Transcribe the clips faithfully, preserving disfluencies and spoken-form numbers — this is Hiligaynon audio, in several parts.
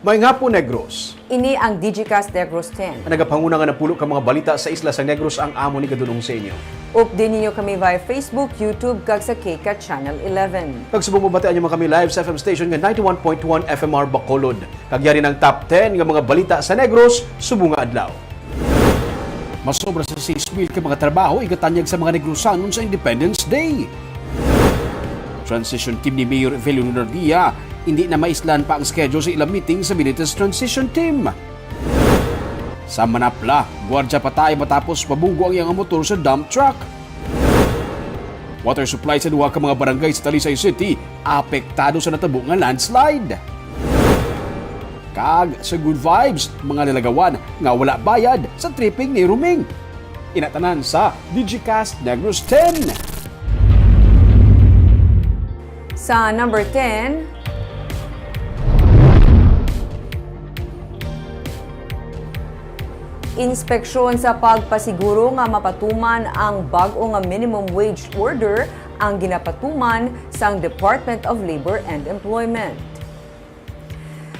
Maayong hapon, Negros. Ini ang Digicast Negros ten. Ang nagapanguna nga napulo ka mga balita sa isla sa Negros ang amon igadul-ong sa inyo. Updi ninyo kami via Facebook, YouTube, kag sa K CAT Channel eleven. Kag subong mabatian nyo man kami live sa F M station nga ninety-one point one F M R Bacolod. Kag yari ang top ten nga mga balita sa Negros subong nga adlaw. Masobra sa sais mil ka mga trabaho igatanyag sa mga Negrosanon sa Independence Day. Transition team ni Mayor Evelio Lunardia, hindi na maislan pa ang schedule sa ilang meeting sa Benitez Transition Team. Sa Manapla, gwardiya patay matapos mabunggo ang iyang motor sa dump truck. Water supply sa duha ka mga barangay sa Talisay City apektado sa natabo nga landslide. Kag sa Good Vibes, mga lalagawan nga wala bayad sa tripping ni Ruming. Ina tanan sa Digicast Negros ten. Sa number ten, inspeksyon sa pagpasiguro nga mapatuman ang bag-o nga minimum wage order ang ginapatuman sang Department of Labor and Employment.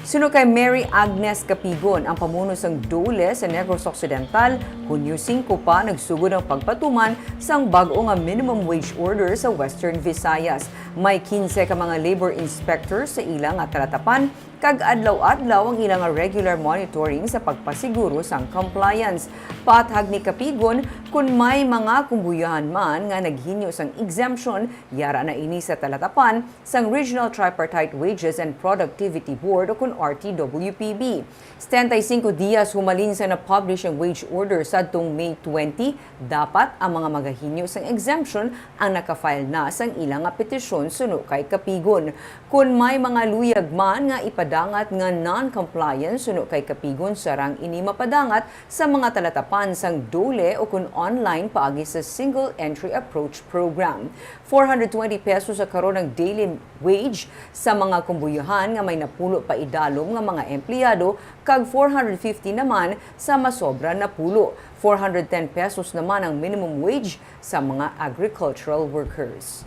Suno kay Mary Agnes Capigon, ang pamuno sang DOLE sa Negros Occidental, Hunyo singko pa nagsugod ang pagpatuman sang bag-o nga minimum wage order sa Western Visayas. May kinse ka mga labor inspectors sa ila nga talatapan, kag adlaw-adlaw ang ila nga regular monitoring sa pagpasiguro sang compliance. Paathag ni Capigon, kun may mga kumbuyahan man nga naghinyo sang exemption, yara na ini sa talatapan sang Regional Tripartite Wages and Productivity Board, o kun R T W P B. Setenta y cinco dias humalin sa na-publish ang wage order sadtong May twenty, dapat ang mga magahinyo sang exemption ang naka-file na sang ila nga petisyon, suno kay Capigon. Kon may mga luyag man nga ipadangat nga non-compliance, suno kay Capigon, sarang ini mapadangat sa mga talatapan sang DOLE o kon online paagi sa Single Entry Approach Program. Four hundred twenty pesos sa karon ang daily wage sa mga kumbuyahan nga may napulo pa idalom nga mga empleyado, kag four hundred fifty naman sa masobra napulo. Four hundred ten pesos naman ang minimum wage sa mga agricultural workers.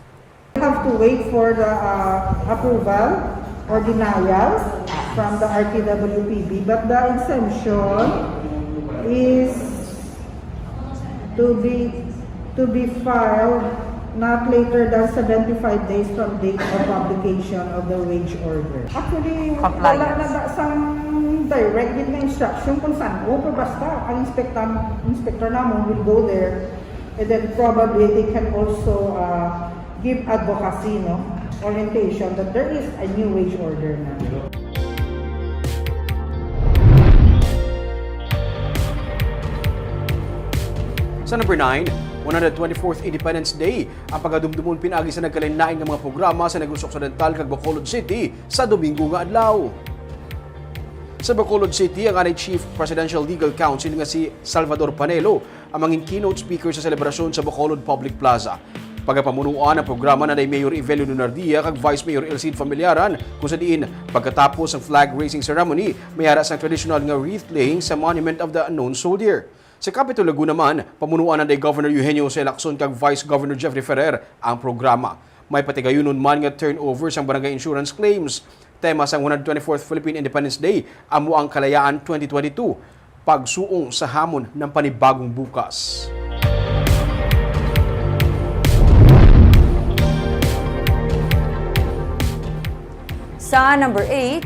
We have to wait for the, uh, approval or denial from the R T W P B, but the exemption is to be, to be filed not later than seventy-five days from date of publication of the wage order. Actually, wala Compliance. Na da sang direct gid nga instruction kung san-o, pero basta ang inspector, inspector namon will go there, and then probably they can also, uh, give advocacy, no? Orientation that there is a new wage order na. Sa number nine, one hundred twenty-fourth Independence Day ang pagadumdumon pinaagi sa nagkalain-lain nga mga programa sa Negros Occidental kag Bacolod City sa Domingo nga adlaw. Sa Bacolod City, ang anay Chief Presidential Legal Counsel nga si Salvador Panelo ang mangin keynote speaker sa selebrasyon sa Bacolod Public Plaza. Pagapamunuan ang programa ni Mayor Evelio Lunardia kag Vice Mayor Elcid Familiaran, kung sa diin, pagkatapos ang flag raising ceremony, may ara sang traditional nga wreath laying sa Monument of the Unknown Soldier. Sa Capitol Laguna man, pamunuan ni Governor Eugenio Jose Lacson kag Vice Governor Jeffrey Ferrer ang programa. May patigayunon man nga turnover sang barangay insurance claims. Tema sang one hundred twenty-fourth Philippine Independence Day amo ang Kalayaan twenty twenty-two, pagsuong sa hamon ng panibagong bukas. Sa number eight,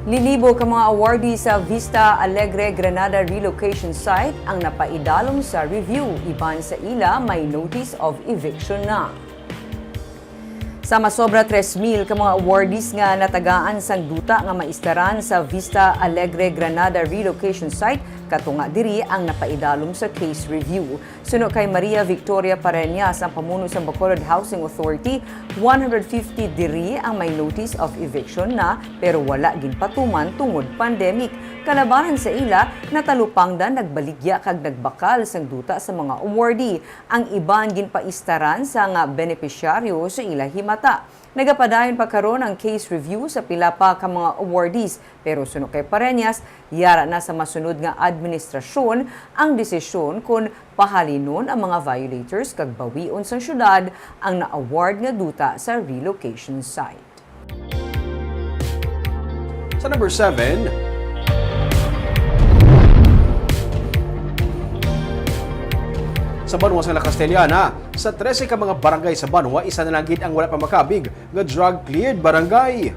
linibo ka mga awardee sa Vista Alegre Granada Relocation Site ang napaidalom sa review, iban sa ila may notice of eviction na. Sa masobra tres mil ka mga awardees nga natagaan sang duta nga maistaran sa Vista Alegre Granada Relocation Site, katunga diri ang napaidalom sa case review. Suno kay Maria Victoria Pareñas, ang pamuno sa Bacolod Housing Authority, one hundred fifty diri ang may notice of eviction na pero wala ginpatuman tungod pandemic. Kalabanan sa ila, natalupangdan, nagbaligya kag nagbakal sang duta sa mga awardee. Ang iban ginpaistaran sang benepisyaryo sa ila himata. Nagapadayon pa karon ang case review sa pila pa ka mga awardees, pero suno kay Pareñas, yara na sa masunod nga administrasyon ang desisyon kon pahalinon ang mga violators kag bawion sang syudad ang na-award nga duta sa relocation site. Sa number seven, sa banwa sa La Castellana, sa trese ka mga barangay sa banwa, isa na lang gid ang wala pa makabig nga drug-cleared barangay.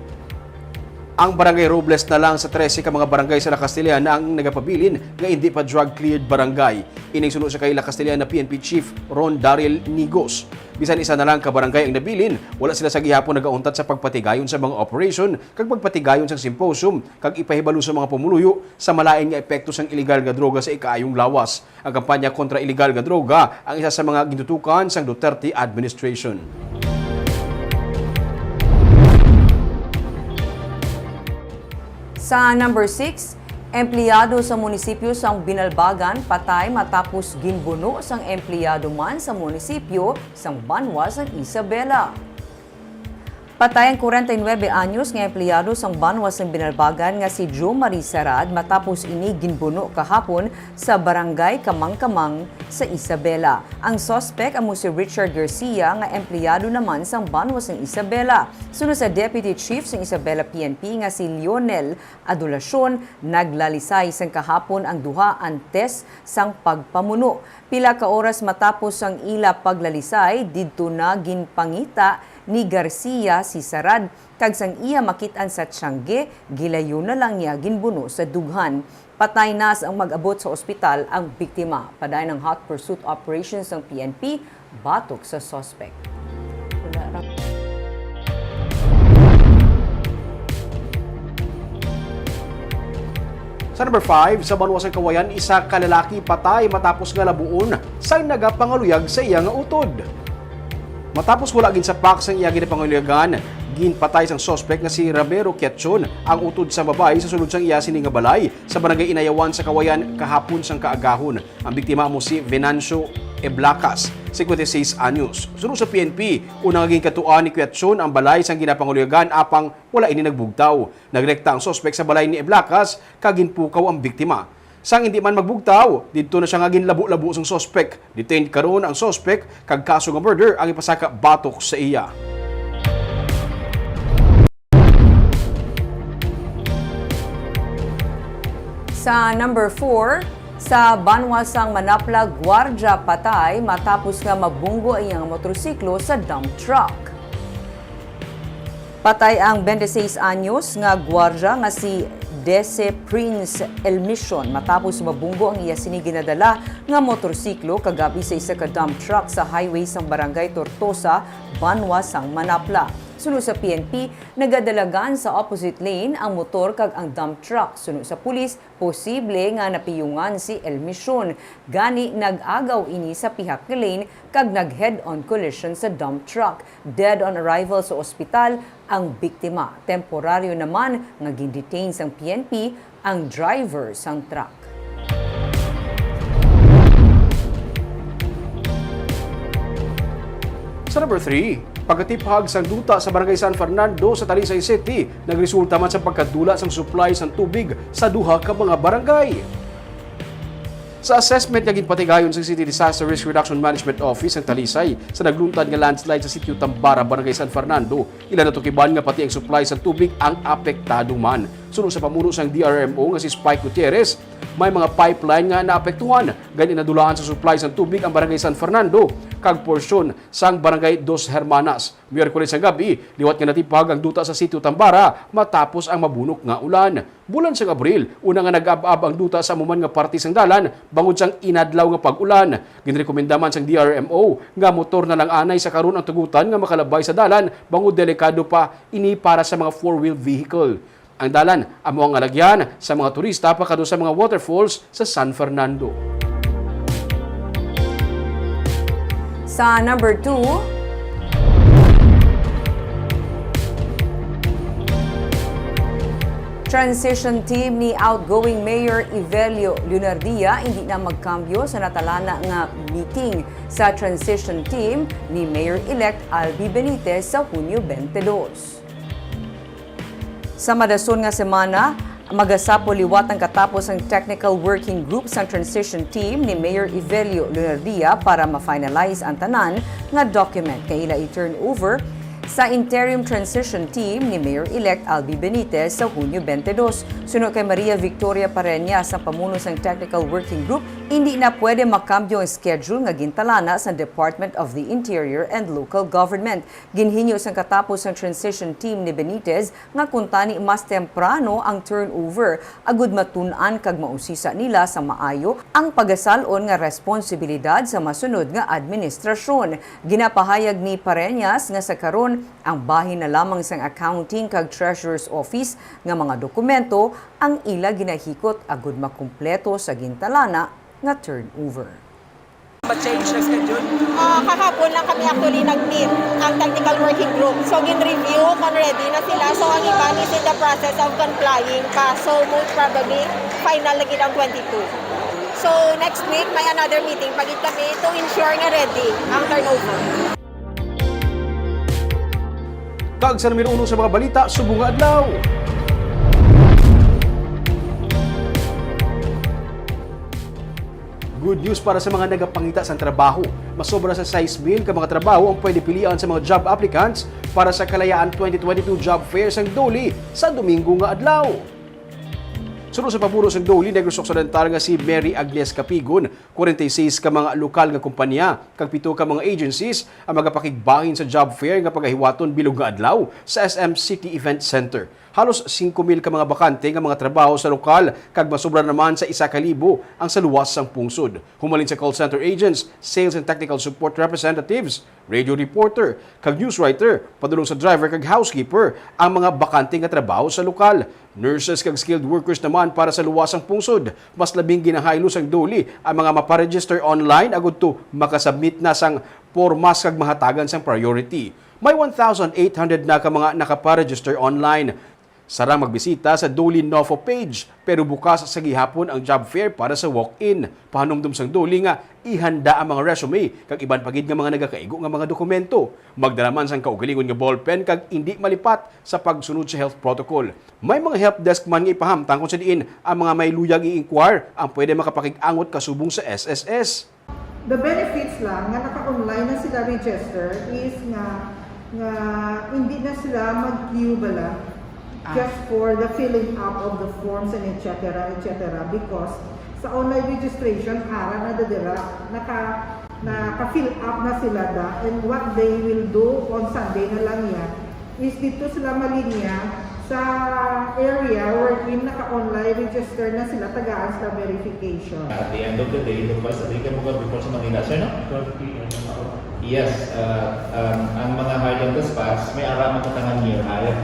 Ang Barangay Robles na lang sa trese ka mga barangay sa La Castellana ang nagapabilin nga indi pa drug-cleared barangay. Ining suno sa kay La Castellana P N P Chief Ron Daryl Nigos. Bisan isa na lang ka barangay ang nabilin, wala sila sa gihapon nagauntat sa pagpatigayon sa mga operation kag pagpatigayon sang simposium kag ipahibalo sa mga pumuluyo sa malain nga epekto sang iligal nga droga sa ikaayong lawas. Ang kampanya kontra iligal nga droga ang isa sa mga gintutukan sang Duterte administration. Sa number six, empleyado sa munisipyo sang Binalbagan patay matapos ginbuno sang empleyado man sa munisipyo sang banwa sang Isabela. Patay ang kwarenta y nuebe anyos nga empleyado sang banwa sang Binalbagan nga si Jo Marie Sarad matapos ini ginbuno kahapon sa Barangay Kamangkamang sa Isabela. Ang suspek amo si Richard Garcia nga empleyado naman sang banwa sang Isabela. Suno sa Deputy Chief sang Isabela P N P nga si Lionel Adulacion, naglalisay sang kahapon ang duha antes sang pagpamuno. Pila ka oras matapos ang ila paglalisay, didto na ginpangita ni Garcia si Sarad, kag sang iya makit-an sa tiyangge, gilayon na lang niya ginbuno sa dughan. Patay na sang mag-abot sa ospital ang biktima. Padayon ang hot pursuit operation sang P N P batok sa suspek. Wala ra. Sa number five, sa banwa sa Kawayan, isa ka lalaki patay matapos nga labuon sang nagapangaluyag sa iya nga utod. Matapos wala ginsapak sang iya ginapangaluyagan, ginpatay sang suspek nga si Ramiro Quechon ang utod sang babayi sa sulod sang iya sini nga balay sa barangay Inayawan sa Kawayan kahapon sang kaagahon. Ang biktima amo si Venancio Eblacas, singkwenta y seis anyos. Suno sa P N P, una nga ginkadtuan ni Quechon ang balay sang ginapangaluyagan apang wala ini nagbugtaw. Nagrekta ang suspek sa balay ni Eblacas kag ginpukaw ang biktima. Sang hindi man magbugtaw, didto na siya nga ginlabo-labo sang suspek. Detained karon ang suspek kag kaso nga murder ang ipasaka batok sa iya. Sa number four, sa banwa sang Manapla, gwardya patay matapos nga mabunggo ang iyang motorsiklo sa dump truck. Patay ang twenty-six anyos nga gwardya nga si Dese Prince Elmission matapos mabunggo ang iya sini ginadala nga motorsiklo kagab-i sa isa ka dump truck sa highway sang Barangay Tortosa, banwa sang Manapla. Suno sa P N P, nagadalagan sa opposite lane ang motor kag ang dump truck. Suno sa pulis, posible nga napiyungan si Elmission. Gani, nag-agaw ini sa pihak nga lane kag nag-head-on collision sa dump truck. Dead on arrival sa ospital ang biktima. Temporaryo naman nga gin-detain sang P N P ang driver sang truck. Sa number three, pagkatiphag sang duta sa Barangay San Fernando sa Talisay City, nagresulta man sa pagkadula sang supply sang tubig sa duha ka mga barangay. Sa assessment nga ginpatigayon sa City Disaster Risk Reduction Management Office ang Talisay sa nagluntad nga landslide sa Sitio Tambara, Barangay San Fernando, ila natukiban nga pati ang supply sang tubig ang apektado man. Suno sa pamuno sang D R M O nga si Spike Gutierrez, may mga pipeline nga naapektuhan, gani nadulaan sa supply sang tubig ang Barangay San Fernando kag porsyon sang Barangay Dos Hermanas. Miyerkules sang gab-i, liwat nga natipag ang duta sa Sitio Tambara matapos ang mabunok nga ulan. Bulan sang Abril, una nga nag-ab-ab ang duta sa amo man nga parte sang dalan bangod sang inadlaw nga pag-ulan. Ginrekomenda man sang D R M O nga motor na lang anay sa karon ang tugutan nga makalabay sa dalan bangod delikado pa ini para sa mga four-wheel vehicle. Ang dalan amo ang alagyan sa mga turista pakadto sa mga waterfalls sa San Fernando. Sa number two, transition team ni outgoing Mayor Evelio Leonardia hindi na magkambyo sa natalana nga meeting. Sa transition team ni Mayor-elect Albi Benitez sa Hunyo twenty-two. Sa madason nga semana, magasapol liwat ang katapos ang technical working group sang transition team ni Mayor Evelio Leonardia para ma-finalize ang tanan nga document nga ila i-turn over sa interim transition team ni Mayor-elect Albi Benitez sa Hunyo twenty-two. Suno kay Maria Victoria Pareñas, ang pamuno sang Technical Working Group, indi na pwede makambyo ang schedule nga gintalana sa Department of the Interior and Local Government. Ginhinyo sang katapos sang transition team ni Benitez nga kuntani mas temprano ang turnover agud matun-an kag mausisa nila sa maayo ang pagasalon nga responsibilidad sa masunod nga administrasyon. Ginapahayag ni Pareñas nga sa karon, ang bahin na lamang sang accounting kag treasurer's office nga mga dokumento ang ila ginahikot agud makumpleto sa gintalana nga turnover. Ma-change na schedule? Ah, kahapon lang kami actually nag-meet ang technical working group. So, gin-review kung ready na sila. So, ang iban is in the process of complying pa. So, most probably, final na gid ang twenty-two. So, next week, may another meeting pa gid kami to ensure nga ready ang turnover. Kag sa numero uno sa mga balita subong nga adlaw. Good news para sa mga nagapangita sang trabaho. Masobra sa sais mil ka mga trabaho ang pwede pilian sa mga job applicants para sa Kalayaan twenty twenty-two Job Fair sang DOLE sa Domingo nga adlaw. Suno sa pamuno sang DOLE Negros Occidental nga si Mary Agnes Capigon, kwarenta y seis ka mga lokal nga kompanya kag pito ka mga agencies ang magapakigbahin sa job fair nga pagahiwaton bilog nga adlaw sa S M City Event Center. Halos singko mil ka mga bakante nga mga trabaho sa lokal kag masobra naman sa isa ka libo ang sa luwas sang pungsod. Humalin sa call center agents, sales and technical support representatives, radio reporter, kag news writer, padulong sa driver kag housekeeper ang mga bakante nga trabaho sa lokal. Nurses kag skilled workers naman para sa luwas sang pungsod. Mas labing ginahaylo sang DOLE ang mga maparegister online agud to makasubmit na sang pormas kag mahatagan sang priority. May one thousand eight hundred na ka mga nakaparegister online. Sarang magbisita sa DOLE Nofo page, pero bukas sa gihapon ang job fair para sa walk-in. Pahanumdom sang DOLE nga ihanda ang mga resume kag iban pa gid nga mga nagakaigo nga mga dokumento. Magdala man sang kaugalingon nga ballpen kag indi malipat sa pagsunod sa health protocol. May mga help desk man nga ipahamtang kung sa diin ang mga may luyag i-inquire ang pwede makapakig-angot kasubong sa S S S. The benefits lang nga naka-online na sila register is nga, nga hindi na sila mag-queue bala Ah. just for the filling up of the forms and et cetera, et cetera. Because sa online registration, ara na dira, naka, naka-fill up na sila da. And what they will do on Sunday na lang yan, is dito sila malinya sa area wherein naka-online register na sila, tagaan sila verification. At the end of the day, nung sa di ka mo before sa Manila, sir, no? Twelve P M ang ako. Yes, uh, um, ang mga hard on the spots, may ara man katangan year hire.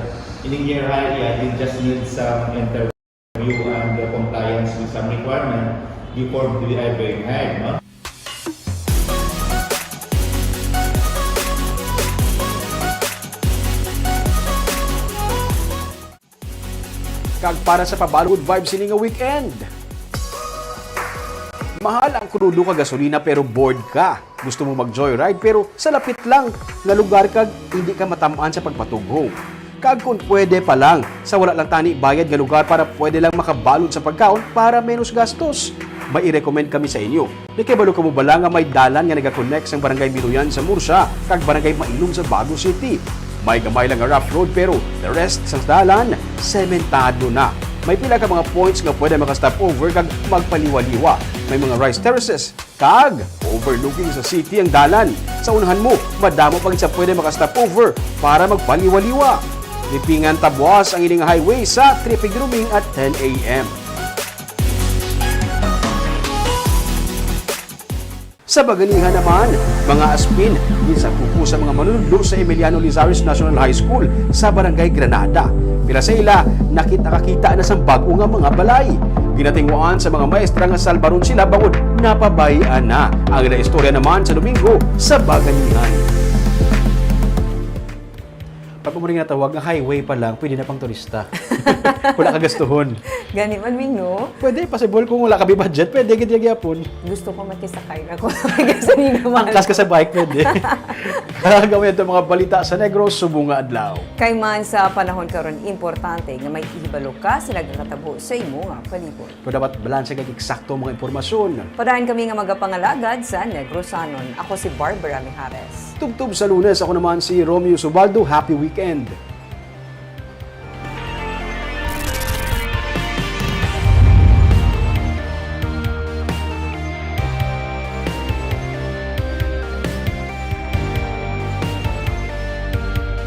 Ining year hire, yeah, they just need some interview and the compliance with some requirement before they are being hired, no? Kag para sa pabalod vibe sini nga weekend. Mahal ang krudo kag gasolina pero bored ka. Gusto mo mag-joyride pero sa lapit lang nga lugar kag hindi ka matamaan sa pagpatugho. Kag kung pwede pa lang, sa wala lang tani bayad nga lugar para pwede lang makabalod sa pagkaon para menos gastos. May i-recommend kami sa inyo. Nakibalo kamo bala nga may dalan nga nagakonect sang Barangay Miruyan sa Murcia kag Barangay Mailom sa Bago City? May gamay lang nga rough road pero the rest sang dalan sementado na. May pila ka mga points nga pwede maka-stop over kag magpaliwa-liwa. May mga rice terraces kag overlooking sa city ang dalan. Sa unahan mo, madamo pa gid sa pwede maka-stop over para magpaliwa-liwa. Lipingan ta buas ang ining highway sa traffic grooming at ten A M. Sa Baganihan naman, mga aspin, ginsakupo sa mga manunodlo sa Emiliano Lizares National High School sa Barangay Granada. Pila sa ila, nakita-kakita na sang bag-o nga mga balay. Ginatinguhaan sa mga maestra nga salbaron sila bangod napabay-an na. Ang ila istorya naman sa Domingo sa Baganihan. Pag umuri nga tawag nga highway pa lang, pwede na pang turista. Wala ka gastuhon. Gani man, Ming, no? Pwede, possible kung wala ka budget, pwede gid gyapon. Gusto ko makisakay na ko. Kasi naman. Angkas ka sa bike, pwede. Kagawin ito mga balita sa Negros subong nga adlaw. Kay man sa panahon karon, importante nga may ihibalo ka sa nagakatabo sa imo nga palibot. Pero dapat balanse kag eksakto ang mga impormasyon. Padayon kami nga magapangalagad sa Negrosanon. Ako si Barbara Mijares. Tubtob sa Lunes, ako naman si Romeo Subaldo. Happy weekend!